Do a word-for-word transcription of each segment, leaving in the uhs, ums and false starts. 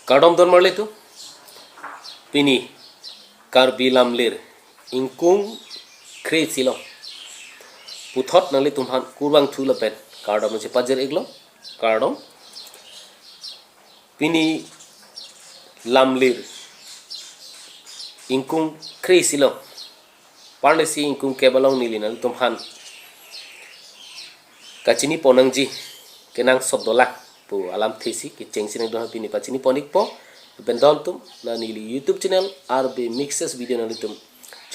Kardom don marli tu. Pini Karbi Lamlir ingkung kre-isi along puthot nanglitum aphan kurvangthu lapen kardom chepajir-iklo. Kardom. Pini Lamlir ingkung kre-isi along, parnesi ingkung kep along neli nanglitum aphan kachini pon nangji kenangsot dolang pu alamthe si kechengsi nangdun aphan pini pachini pon-ikpo. Lapen don atum, la neli YouTube channel R B Mixes Video nanglitum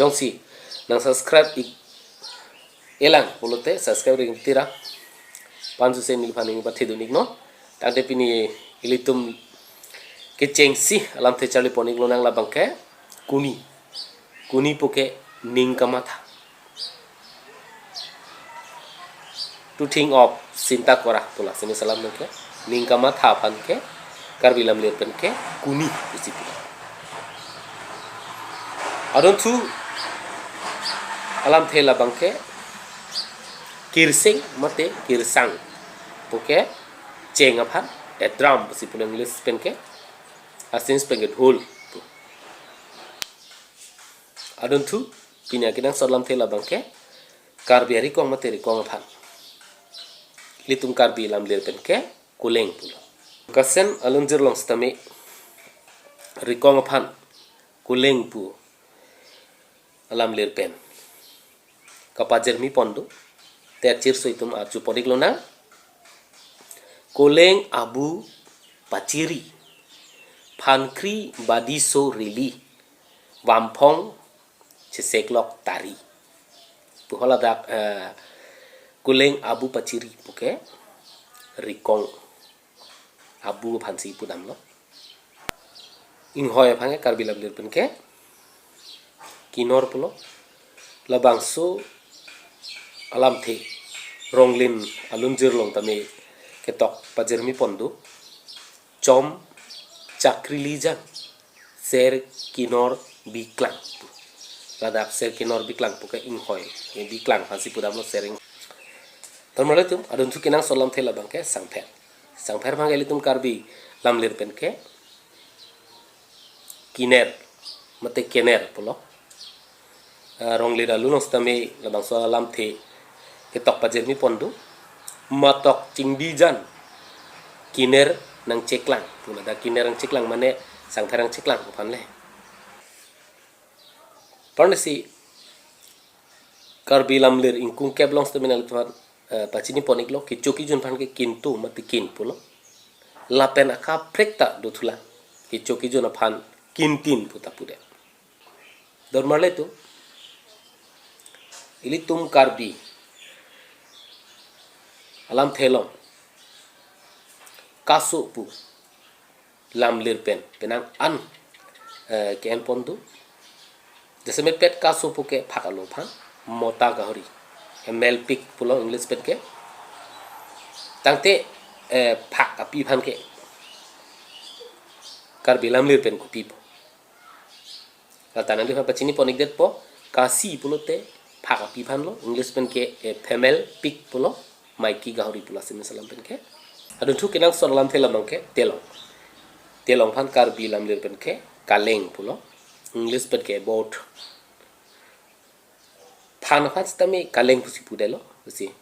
jongsi nang subscribe-ik-elang pulote subscribe ring tira. Pansu se neliphan ning pathedun-iknon. Tangte pini ilitum kechengsi alamthe charli pon-iklonang labangke kuni. Kuni puke ning kamatha. To think of, sinta kora pu la assamese alam abangke. Ning kamatha aphan ke Karbi Lamlir pen ke kuni pusi pu. Adunthu alamthe labangke kirseng mate kirsang puke cheng aphan, a drum pusi pulo English pen ke, assamese pen ke dhol pu. Adunthu pini akenangsot alamthe labangke Karbi arikong mate rikong aphan. Ilitum Karbi Lamlir pen ke koleng pulo. Kasen alunjir along sitame rikong aphan koleng pu alamlir pen kapajirmi pon do. Te achirso itum arju pon-iklonang. Koleng abu pachiri, phankri badiso rili, vamphong cheseklok tari. Pu haladak, eh, koleng abu pachiri puke rikong abu aphansi pudamlo. Inghoi aphan ke Karbi Lamlir pen ke kinor pulo. Labangso alamthe Ronglin alunjir along tame ketok pajirmi pon do. Chom chakri lijang ser kinor biklang. Ladak ser kinor biklang puke inghoi. Biklang aphansi pudamlo, ser ing. Don marli atum, adunthu kenangsot alamthe labangke sangpher. Sangpher abangke ilitum Karbi Lamlir pen ke kiner mate kener pulo. Eh, Ronglin alun along sitame labangso alamthe ketok pajirmi pon do. Matok chingdijan kiner nangcheklang. Pu ladak kiner nangcheklang mane sangpher nangcheklang pu aphan le. Parnesi Karbi Lamlir ingkung kep along sitame nanglitum aphan, eh, pachini pon-iklo, kecho kejun aphan ke kintu mate kin pulo. Lapen akaprek ta dothulang. Kecho kejun aphan kintin pu ta pudet. Don marli atum, ilitum Karbi alamthe along kaso pu Lamlir pen penang an, eh, ke-en pon do. Jasemet pet kaso puke phak alo aphan, mota gahori, hamel pig pulo English pen ke. Tangte, eh, phak api aphan ke Karbi Lamlir pen kopi pu. Lata nangliphan pachini pon-ikdetpo, kasi pulote phak api aphan lo, English pen ke, eh, female pig pulo, maiki gahori pulo assamese alam pen ke. Adunthu kenangsot alamthe labangke telong. Telong aphan Karbi Lamlir pen ke kaleng pulo, English pen ke boat. Phan aphan sitame kaleng pusi pudetlo, pusi.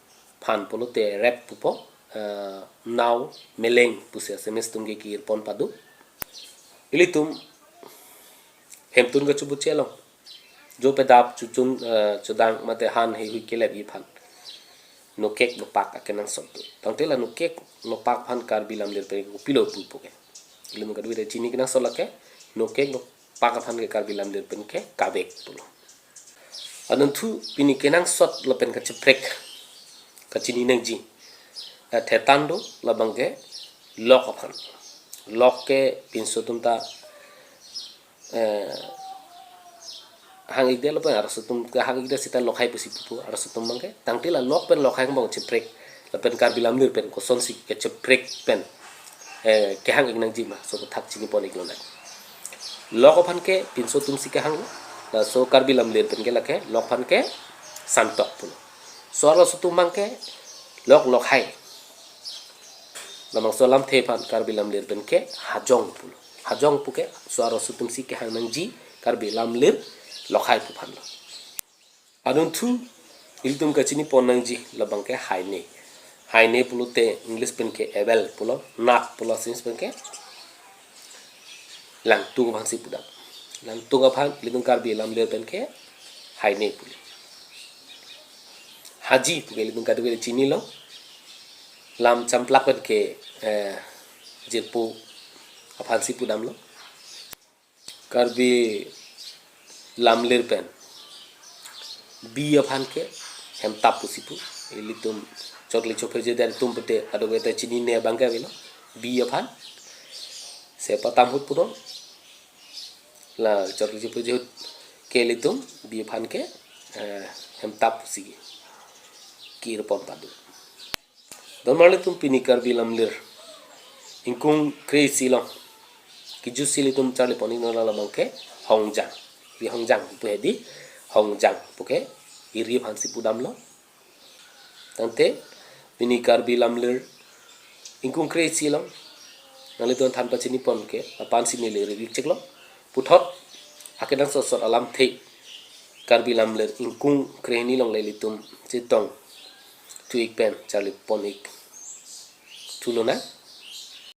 Phan pulote rep pupo, eh, nau, meleng pusi assamese atum ke ki-ir pon pado. Ilitum hemtun kachubuche along jo pedap chuchun, eh, chudang mate han heihui kelep-i aphan nokek nopak akenangsot do. Tangte la nokek nopak aphan Karbi Lamlir pen kopilo pu puke, ilitum kadokave chini kenangsot lake, nokek nopak aphan ke Karbi Lamlir pen ke kabek pulo. Adunthu pini kenangsot lapen kacheprek kachini nangji, eh, thetan do labangke lok aphan. Lok ke pinso atum ta, eh, hang-ikdet lapen arloso atum kehang-ikdet seta lokhai pusi pupo arloso atum abangke. Tangte la lok pen lokhai angbong cheprek lapen Karbi Lamlir pen kosonsi kacheprek pen, eh, kehang-ik nangji ma, laso aputhak chini pon-iklonang. Lok aphan ke pinso atumsi kehanglo, laso Karbi Lamlir pen ke lake lok aphan ke santok pulo. Laso arloso atum abangke lok lokhai. Labangso alamthe aphan Karbi Lamlir pen ke hajong pulo. Hajong puke so arloso atumsi kehang nangji Karbi Lamlir Lokhai pu aphanlo. Adunthu ilitum kachini pon nangji labangke Haine. Haine pulote English penke owl pulo, nat pulo, Assamese penke langtuk aphansi pudam. Langtuk aphan ilitum Karbi Lamlir penke Haine pule. Haji puke ilitum kadokave chinilo. Lam champlak penke, eh, jirpo aphansi pudamlo. Karbi Lamlir pen bi aphan ke hemtap pusi pu. Ilitum chokli chopherje atum pute kadokave ta chinine abangke avelo. Bi aphan. Se patam ahut punon. La chokli chopherje ahut ke ilitum bi aphan ke, eh, hemtap pusi ke-ir pon padu. Donmarlitum pini Karbi Lamlir ingkung kre-isi along kejutsi ilitum charli pon-ik non labangke Hongjang. Ri Hongjang pu hedi, Hongjang puke iri aphansi pudamlo. Tangte pini Karbi Lamlir ingkung kre-isi along nanglitum aphan pachini pon ke aphansi neli ri-ik chiklo. Puthot akenangsot sot alamthe Karbi Lamlir ingkung krehini along le ilitum chetongthu-ik pen charli pon-ik thu lonang.